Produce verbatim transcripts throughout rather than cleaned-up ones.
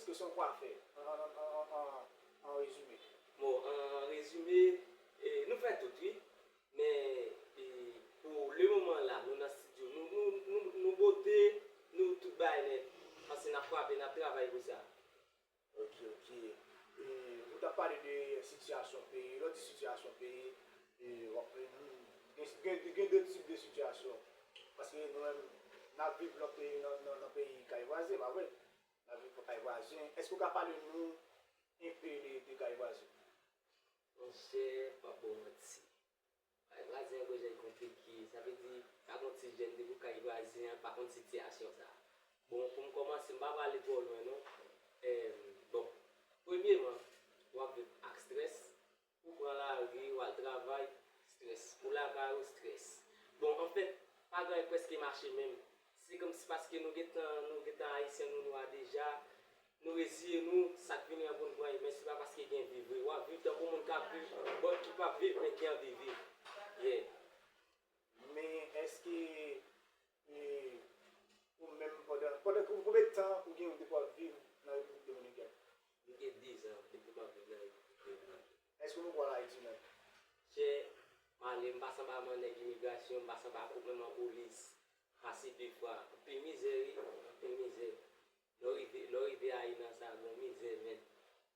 Èske se yon kwafè? An, an, an, an, an, an rezime. Bon, an rezime, e, nou fè tout, wi. Men, e, pou le moman la, nou nan estidyo. Nou, nou, nou, nou bote, nou tout bagay nèt. Paske n ap frape, n ap travay pou sa. Ok, ok. E, ou t ap pale de sitiyasyon peyi. Lè w di sitiyasyon peyi, e, w ap, e, gen, gen, gen de tip de sitiyasyon. Paske nou menm, n ap viv lòt peyi, nan, nan, nan peyi kay vwazen, pa vre? N ap viv kay vwazen. Èske w ka pale nou enpe de, de kay vwazen? Monchè, m p ap ba w manti. Kay vwazen an gon jan l konplike. Sa vle di, pa gon ti jèn depi w kay vwazen an, pa konn sitiyasyon sa. Bon, pou m kòmanse, m pa prale twò lwen non. Em, bon, premyeman, w ap viv ak strès. Ou pran lari, w al travay, strès. Ou lakay ou, strès. Bon, anfèt, pa gen anyen k prèske mache menm. Se kòmsi paske nou gentan, nou gentan ayisyen, nou nwa deja, nou reziye nou, sa k vini an pou n pran li. Men se pa paske gen vi vre. W ap viv tankou moun k ap viv, bòt ki p ap viv, men ki anvi viv. Yeah. Men èske, e, ou menm pandan, pandan konbyen tan ou gen depi w ap viv nan Repiblik Dominikèn? M gen dizan depi m ap viv nan Repiblik Dominikèn. Èske w poko al Ayiti menm? Chè, m ale, m pase anba men nèg imigrasyon, m pase anba kòt menm an polis. Pase de fwa. Anpil mizè, wi, anpil mizè. Lè w rive, lè w rive Ayi nan sa, gon mizè, men.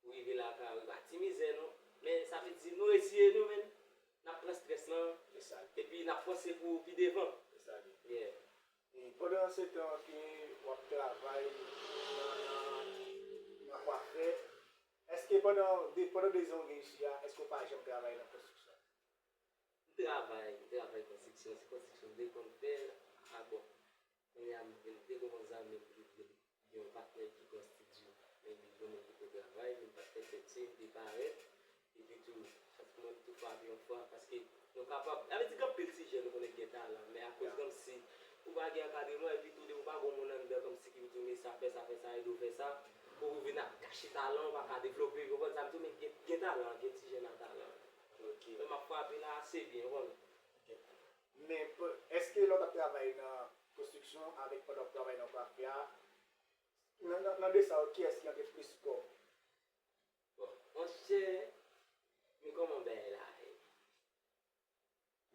Ou rive lakay ou, e pa ti mizè, non. Men sa vle di, nou reziye nou, men. N ap pran strès lan, Se sa l. Epi n ap panse pou pi devan. Se sa l. Yeah. E pandan se tan ke w ap travay nan, nan, nan kwafè, èske pandan de, pandan dezan w gen isi a, èske w pa janm travay nan konstriksyon? M travay, m travay konstriksyon, se konstriksyon m te konn fè. A bon, kounye a m vin te gon zanmi m ki vin gen yon patnè ki konstitye, men li jwenn yon poko travay, li pa t fè tèt li, li te parèt, epi tou, chans pou mwen m tou frape yon fwa, paske nou kapab, sa vle di gen anpil ti jèn nou konnen ki gen talan, men akoz kòmsi ou pa gen ankadreman, epi tou depi w pa gon moun anndan kòmsi ki pou di w men sa fè sa, fè sa, ede w fè sa, pou ou vin ap kache talan w, pa ka devlope, ou konprann sa m di w, men gen, gen talan, gen ti jèn a talan. Ok. Men m ap frape la ase byen, ou konprann. Men, èske lè w t ap travay nan konstriksyon avèk pandan w ap travay nan kwafè a, nan, nan, nan de sa yo, kiyès ki antre plis kòb? Bon, monchè, men kòman bagay la ye?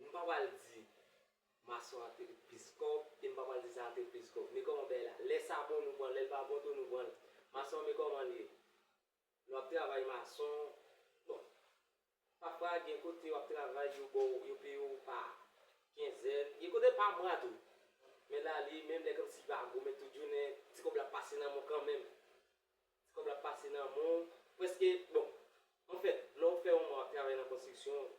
M pa pral di mason an antre plis kòb, e m pa pral di sa antre plis kòb. Men kòman bagay la? Lè sa bon, nou pran l, lè l pa bon tou, nou pran l. Mason an, men kòman l ye? Lè w ap travay mason, bon, pafwa gen kote w ap travay, yo ba w, yo peye w pa kenzèn, gen kote pa mwa tou. Men la, li menm lè kòmsi li pa gwo, men tout jounen, ti kòb la ap pase nan men w kanmenm. Ti kòb la ap pase nan men w, prèske, bon, anfèt, lè w fè yon mwa w ap travay nan konstriksyon,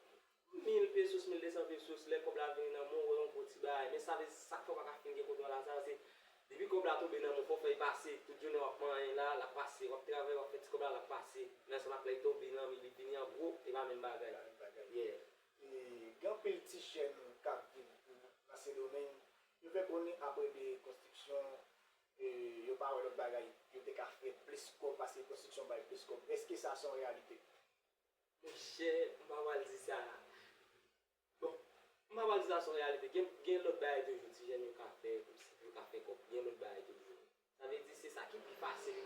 mil pesos, mil de san pesos, lè kòb la vini nan men w, w wè yon gwo ti bagay. Men sa vle di, sa k fè w pa ka fin gen kontwòl a sa, se depi kòb la tonbe nan men w, fò w fè l pase. Tout jounen w ap manyen la, l ap pase. W ap travay, w ap fè ti kòb la, l ap pase. Men ansanm ak lè l tonbe nan men w, li vini an gwo, e pa menm bagay. Yeah. E, gen anpil ti jèn k ap viv nan Sendomeng, yo fè konnen apre de konstriksyon, e, yo pa wè lòt bagay yo te ka fè plis kòb, paske konstriksyon bay plis kòb. Èske sa se yon reyalite? Monchè, m pa pral di sa. Bon, m pa pral di sa se yon reyalite. Gen, gen lòt bagay toujou, ti jèn yo ka fè, kòmsi pou yo ka fè kòb. Gen lòt bagay toujou. Sa vle di, se sa ki pi fasil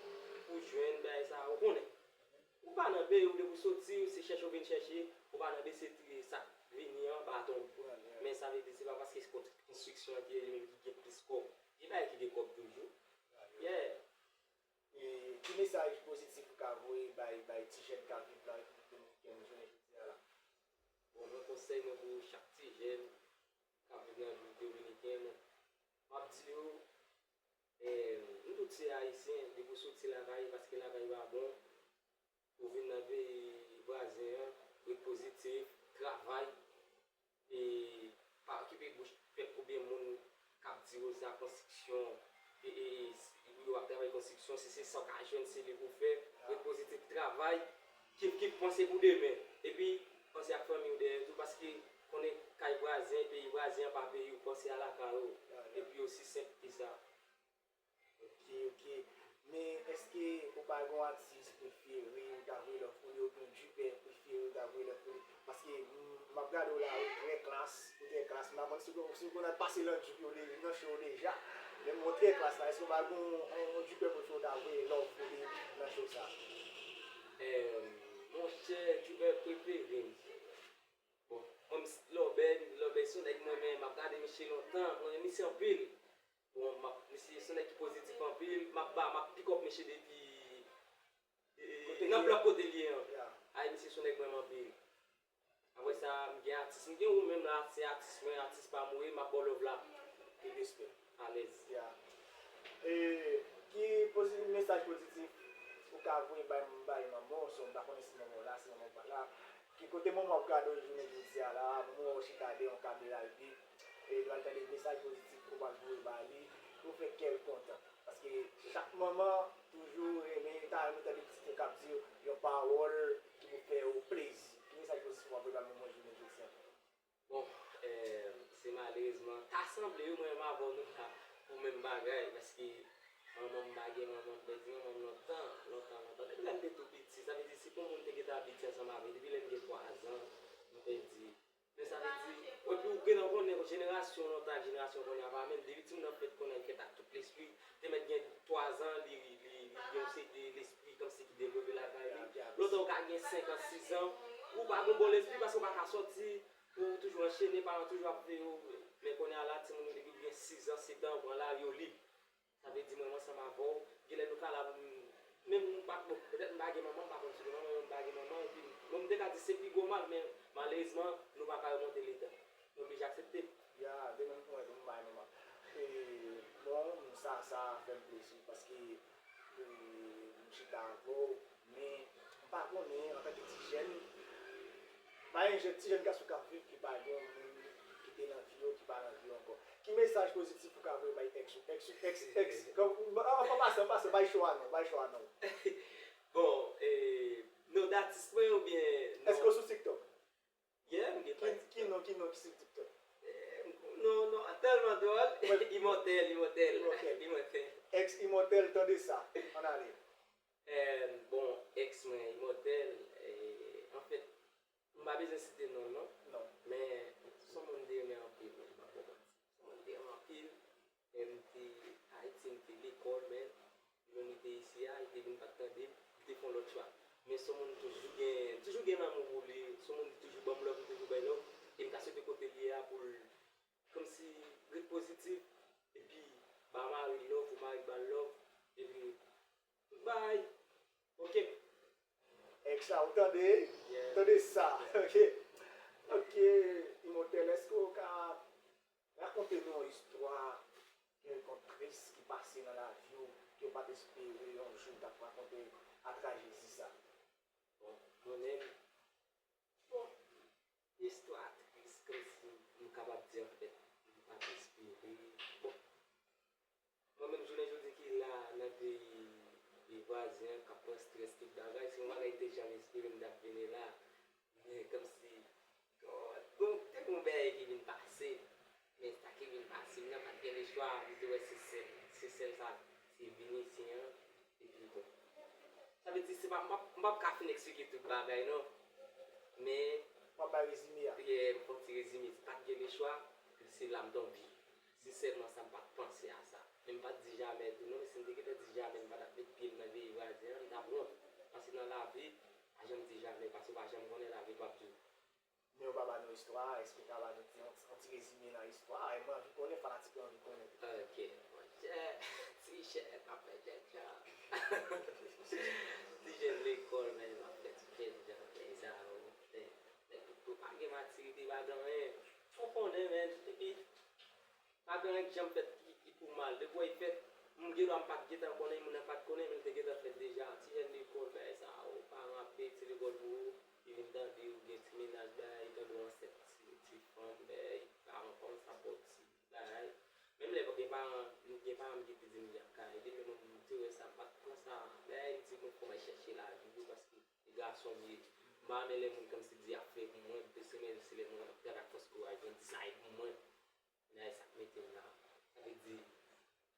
pou jwenn bagay sa, ou konnen. Ou pa nan peyi w, depi w soti, se chèche w vin chèche, ou pa nan bese tire sa k vini an, baton. Men sa vle di, se pa paske se konstriksyon an ki ye li menm ki gen plis kòb. Gen bagay ki gen kòb toujou. Yeah. E ki mesaj pozitif ou ka voye bay, bay ti jèn k ap viv nan Repiblik Dominikèn jounen jodi a la? Bon, mwen konsèy mwen pou chak ti jèn k ap viv nan Repiblik Dominikèn, m ap di yo, eh, nou tout se Ayisyen, depi w soti lakay, paske lakay pa bon, ou vin nan peyi vwazen an, ret pozitif, travay, e pa okipe bouch pèp oubyen moun k ap di w sa konstriksyon, e, e, e, yo ap travay konstriksyon, si se sa w ka jwenn, se li pou w fè, ret pozitif, travay, kif kif, panse pou demen, epi panse ak fanmi w dèyè tou, paske konnen kay vwazen, peyi vwazen an pa peyi w, panse a lakay ou, epi osi senp ke sa. Ok, ok. Men èske ou pa gen yon atis prefere ou ta voye love pou li, oubyen yon djipè prefere ou ta voye love pou li? Paske m, m ap gade w la, ou trè klas, ou trè klas. M pa konn si, si ou konn al pase nan djip yo de, nan cho yo deja. Men montre klas la, èske w pa gen yon, yon, yon dripper prefere w ta voye love pou li nan show sa? Monchè, dripper prefere m. Bon, mwen, Lòbèy, Lòbèy se yon nèg mwen renmen, m ap gade misye lontan, mwen renmen misye anpil. Bon, m ap, misye se yon nèg ki pozitif anpil, m ap ba, m ap pick up misye depi, depi nan blòk kote l ye an. Ay, misye se yon nèg mwen renmen anpil. Apre sa, m gen atis, m gen ou menm la, se atis mwen, atis pa m ou ye, m ap ba w love la. Tout respè. Alèz. Ya. E ki pozi, mesaj pozitif ou ka voye bay, bay manman w, si w pa konnen si manman w la, si manman w pa la? Ki kote manman w ap gade w jounen jodi a la, manman w wè w chita dèyè yon kab de lalbi, e l pral tande mesaj pozitif ou pral voye ba li pou fè kè l kontan. Paske chak manman toujou renmen, ta renmen tande pitit yo k ap di yon pawòl ki pou fè yo plezi. Ki mesaj pozitif w ap voye bay manman w jounen jodi a? Bon, eh, se malerezman, ta sanble wi, mwen menm avè w nou la pou menm bagay, paske manman m pa gen manman, m pèdi manman m lontan, lontan, lontan. Depi lè m te tou piti, sa vle di si pou moun te gentan abitye ansanm avè m, depi lè m gen twa zan, m pèdi. Men sa vle di, epi ou gentan konnen jenerasyon lontan ak jenerasyon kounye a pa menm, depi timoun nan fèt kounye a, li fèt ak tout lespri, te mèt gen twa zan, li, li, li gen yon seri de lespri kòmsi ki devlope lakay li. Lontan ou ka gen senk an, sis an, ou pa gen bon lespri paske ou pa ka sòti, ou toujou anchene, paran toujou ap veye w. Men kounye a la, timoun yo depi gen sis an, sèt an, pran lari yo lib. Sa vle di mwen, mwen ansanm avè w, genlè nou ka la pou n, menm nou pa, bon, petèt m pa gen manman, m pa konn si gen manman, men m pa gen manman, epi mwen m te ka di se pi gwo mal, men malerezman, nou pa ka remonte letan. Nou oblije aksepte. Ya, de menm pou mwen tou, m pa gen manman. E, bon, sa, sa fè m plezi, paske, e, m chita avè w, men m pa konnen, antanke ti jèn, pa gen jèn, ti jèn gason k ap viv ki pa gen yon moun ki te nan vi yo, ki pa nan vi yo ankò. Ki mesaj pozitif ou ka voye bay èks ou? Èks ou, èks, èks. An pasan, an pasan, bay cho a non, bay cho a non. Bon, e, non datis mwen oubyen non? Èske w sou TikTok? Yeah, m gen paj TikTok. Ki non, ki non ki sou TikTok? Non, non, tèlman dwòl. Imòtèl, Imòtèl. Imòtèl. Imòtèl. Èks Imòtèl, tande sa. Ann ale. Eh, bon, èks mwen, Imòtèl, eh, anfèt, m pa bezwen site non l non. Non. Men, se yon moun m te renmen anpil, mwen, m pa ba w manti. Se yon moun m te renmen anpil. E m te Ayiti, m te lekòl, men, lè m rive isi a, li te vin pa t tande m, li te fè yon lòt chwa. Men se yon moun toujou gen, toujou gen lanmou pou li, se yon moun ki toujou ban m love, m toujou bay love. E m ta swete kote l ye a pou l, kòmsi, ret pozitif, epi ba mari l love, pou mari l ba l love, epi bay. Ok. Èks la, ou tande? Tande sa. Ok. Ok, Imòtèl, èske w ka rakonte nou yon istwa kèlkonk tris ki pase nan lavi w ke w pa t espere yon jou w t ap rakonte a trajedi sa? Bon, mwen menm, bon, istwa tris, kòmsi m kapab di anfèt, m pa t espere. Bon, mwen menm jounen jodi ki la nan peyi, peyi vwazen an, k ap pran strès tout bagay, se yon bagay m te janm espere m t ap vini la. Men kòmsi, bon, te gen yon bagay ki vin pase, men sa ki vin pase m nan pa t gen lechwa, m te wè se sèl, se sèl sa, se vin isi an, epi bon. Sa vle di se pa, m p ap, m p ap ka fin eksplike tout bagay non, men. W ap bay rezime a. Yeah, m fè yon ti rezime, se pa t gen lechwa, se la m tonbe. Se sèlman sa, m pa t panse a sa. Men m pa t di jamè tou non, men si m te gentan di jamè, m pa t ap met pye m nan peyi vwazen an, m t ap wont. Paske nan lavi, pa janm di jamè, paske w pa janm konnen lavi p ap di w. Men ou pa ba nou istwa a, èske w ka ba nou ti, yon, yon ti rezime nan istwa a? E mwen anvi konnen, fanatik yo anvi konnen tou. Ok, monchè, ti jèn ap fè jènjan. Ti jèn lekòl, men ap fè ti jènjan, men sa yo, men, men tout, tout pa gen matirite, pa gen anyen. Ou konnen, men, epi pa gen anyen ki janm fèt ki, ki pou mal. Depi w wè l fèt, m gen dwa m pa t gentan konnen, moun nan pa t konnen, men l te gentan fèt deja. Ti jèn lekòl, bagay sa yo, paran ap peye ti lekòl pou ou, li vin tande ou gen ti mennaj, bagay, li tande w ansent ti, ti fanm, bagay, paran kòmanse ap ba w ti bagay. Menm lè gen paran, gen paran m ki te di m y ap ka ede, men mwen, m te wè sa, m pa t pran sa, bagay, m di, bon, fò m al chèche lavi tou, paske se gason m ye. M pa renmen lè moun kòmsi di ap fè pou mwen, m te renmen se lè moun ap travay ak fòs kouraj, mwen di sa e pou mwen. Bagay sa k mete m la. Sa vle di,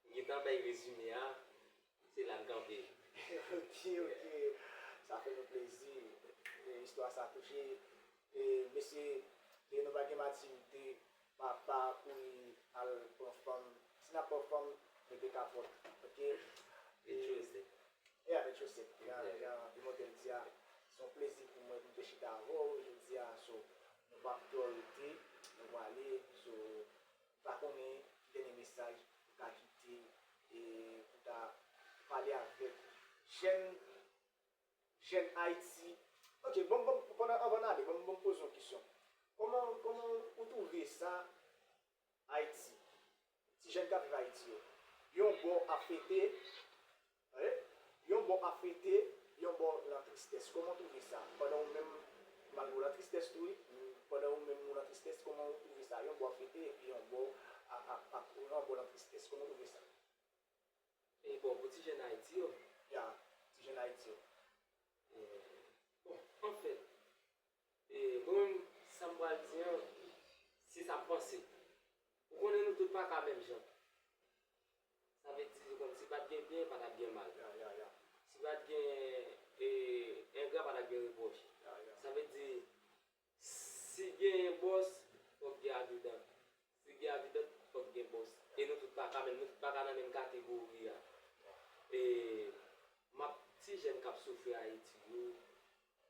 m gentan bay rezime a, se la m kanpe. Ok, ok. Sa fè nou plezi. E, istwa sa touche. E, mesye, lè nou pa gen matirite, papa kouri al pran fanm. Si n ap pran fanm, pa konnen ki dènye mesaj ou ka kite e pou ta pale avèk jèn, jèn Ayiti. Ok, bon, bon, pandan, anvan n ale, bon, bon, poze yon kesyon. Kòman, kòman ou twouve sa, Ayiti? Ti jèn k ap viv Ayiti yo. Yon bò ap fete, eh, yon bò ap fete, yon bò nan tristès. Kòman w twouve sa? Pandan ou menm, malgre w nan tristès tou, wi, pandan ou menm ou nan tristès, kòman w twouve sa? Yon bò ap fete, epi yon bò a, a, a, yon bò nan tristès. Kòman w twouve sa? E bon, pou ti jèn Ayiti yo. Ya, ti jèn Ayiti yo. E, bon, anfèt, e, mwen menm, sa m pral di an, se sa m panse. Ou konnen nou tout pa ka menm jan. Sa vle di, se kòmsi pa t gen byen, pa t ap gen mal. Ya, ya, ya. Si pa t gen e, engra, pa t ap gen repwòch. Ya, ya. Sa vle di, si genyen bòs, fòk gen abidan. Si gen abidan, fòk gen bòs. E nou tout pa ka menm, nou tout pa ka nan menm kategori a. E m ap ti jèn k ap soufri Ayiti yo,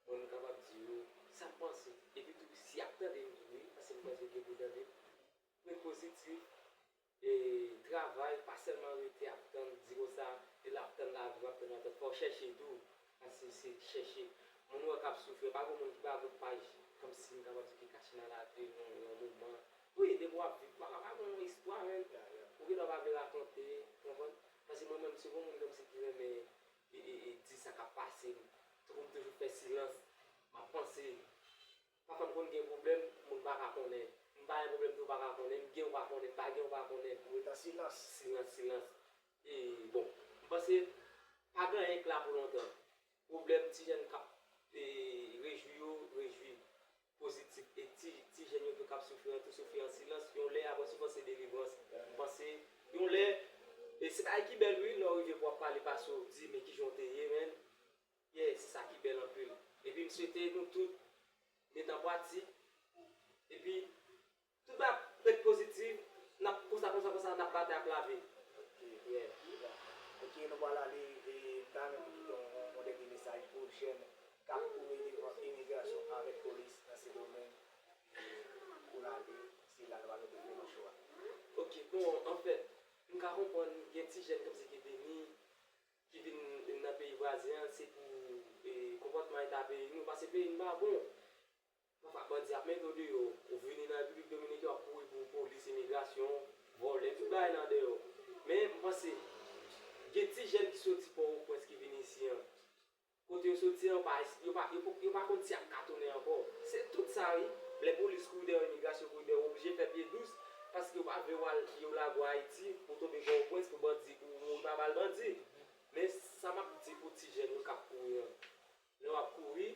mwen m kapab di yo sa m panse. Epi tou, si y ap tande m tou, wi, paske m panse yo gen pou tande m, ret pozitif, e travay, pa sèlman rete ap tann, di konsa, e l ap tann lavi, w ap tann, w ap tann, fò w chèche tou. Paske se chèche. Moun ou wè k ap soufri, pa gen moun ki pa gon paj, kòmsi m kapab di ki kache nan lavi yon, yon moman. Wi, depi w ap viv, pa, pa gon istwa, menn. Ou gentan pa vle rakonte, konprann? Paske mwen menm, se gon moun kòmsi ki renmen e, e, e di sa k ap pase m. Tankou m toujou fè silans, m ap panse. Pafwa m konn gen pwoblèm, moun pa ka konnen. M pa gen pwoblèm tou, ou pa ka konnen. M gen, ou pa konnen. M pa gen, ou pa konnen. Ou ret an silans. Silans, silans. E, bon, m panse pa gen anyen k la pou lontan. Pwoblèm ti jèn k ap e, rejwi yo, rejwi pozitif. E ti, ti jèn yo tou k ap soufri an, tou soufri an silans. Yon lè, apre sa, w panse delivrans. M panse, yon lè, e se bagay ki bèl, wi, lè w rive pou w ap pale, pase w di, men kijan w te ye, menn. Yeah, se sa ki bèl anpil. Epi m swete nou tout met an pratik. Epi, tout bagay ret pozitif, n ap konsa, konsa, konsa, n ap batay, ap lave. Ok. Yeah. Ok, nou pral ale, e, m ta renmen pou kite yon, yon dènye mesaj pou jèn k ap kouri devan imigrasyon avèk polis nan Sendomeng. E, pou n ale, se la nou pral mete fen nan cho a. Ok, bon, anfèt, m ka konprann gen ti jèn kòmsi ki vini, ki vin nan peyi vwazen an, se pou e, konpòtman eta peyi nou, paske peyi n pa bon. Pafwa bandi ap mete w deyò, ou vini nan Repiblik Dominiken, w ap kouri pou polis, imigrasyon, vòlè, tout bagay nan deyò. Men, m panse, gen ti jèn ki soti Pòtoprens ki vin isi an. Kote yo soti an, pa, yo pa, yo, yo pa konn si y ap ka tounen ankò. Se tout sa, wi. Lè polis kouri dèyè w, imigrasyon kouri dèyè w, w oblije fè pye dous, paske yo pa vle w al, yo lage w Ayiti, pou w tonbe Pòtoprens, pou bandi, pou w mouri pa bal bandi. Men, sa m ap di pou ti jèn yo k ap kouri an. Lè w ap kouri,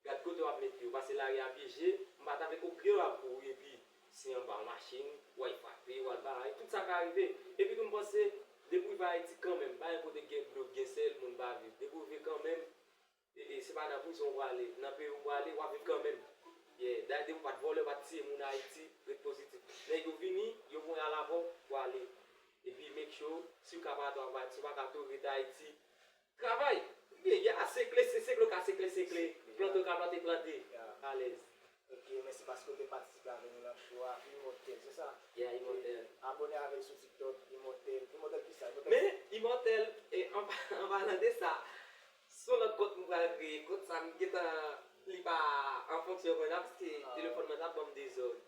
gad kote w ap mete yo, paske lari a pyeje, m pa t avèk okipe w ap kouri epi si anba yon machin, w al frape, w al bagay, tout sa ka rive. Epi tou m panse, depi w rive Ayiti kanmenm, pa enpòte gen dlo, gen sèl, moun pa viv. Depi w rive kanmenm, e, e, se pa nan prizon w prale, nan peyi w prale, w ap viv kanmenm. Yeah, dayè depi w pa t vòlè, w pa t tiye moun Ayiti, ret pozitif. Nèg yo vini, yo voye al avè w, w ale. Epi make sure, si w ka pa atò ap Ayiti, si w pa ka tou ret Ayiti, travay. Byen, y a sekle, se sekle w ka sekle, sekle. Plante w ka plante, plante. Alèz. Ok, mèsi paske w te patisipe avè nou nan show a. Imòtèl, se sa? Yeah, Imòtèl. Abòne avè l sou TikTok, Imòtèl. Imòtèl kisa? Imòtèl. Men, Imòtèl, e, an, an palan de sa, se yon lòt kont m pral kreye. Kont sa, m gentan, li pa an fonksyon kounye a, paske telefòn mwen t ap ban m dezòd.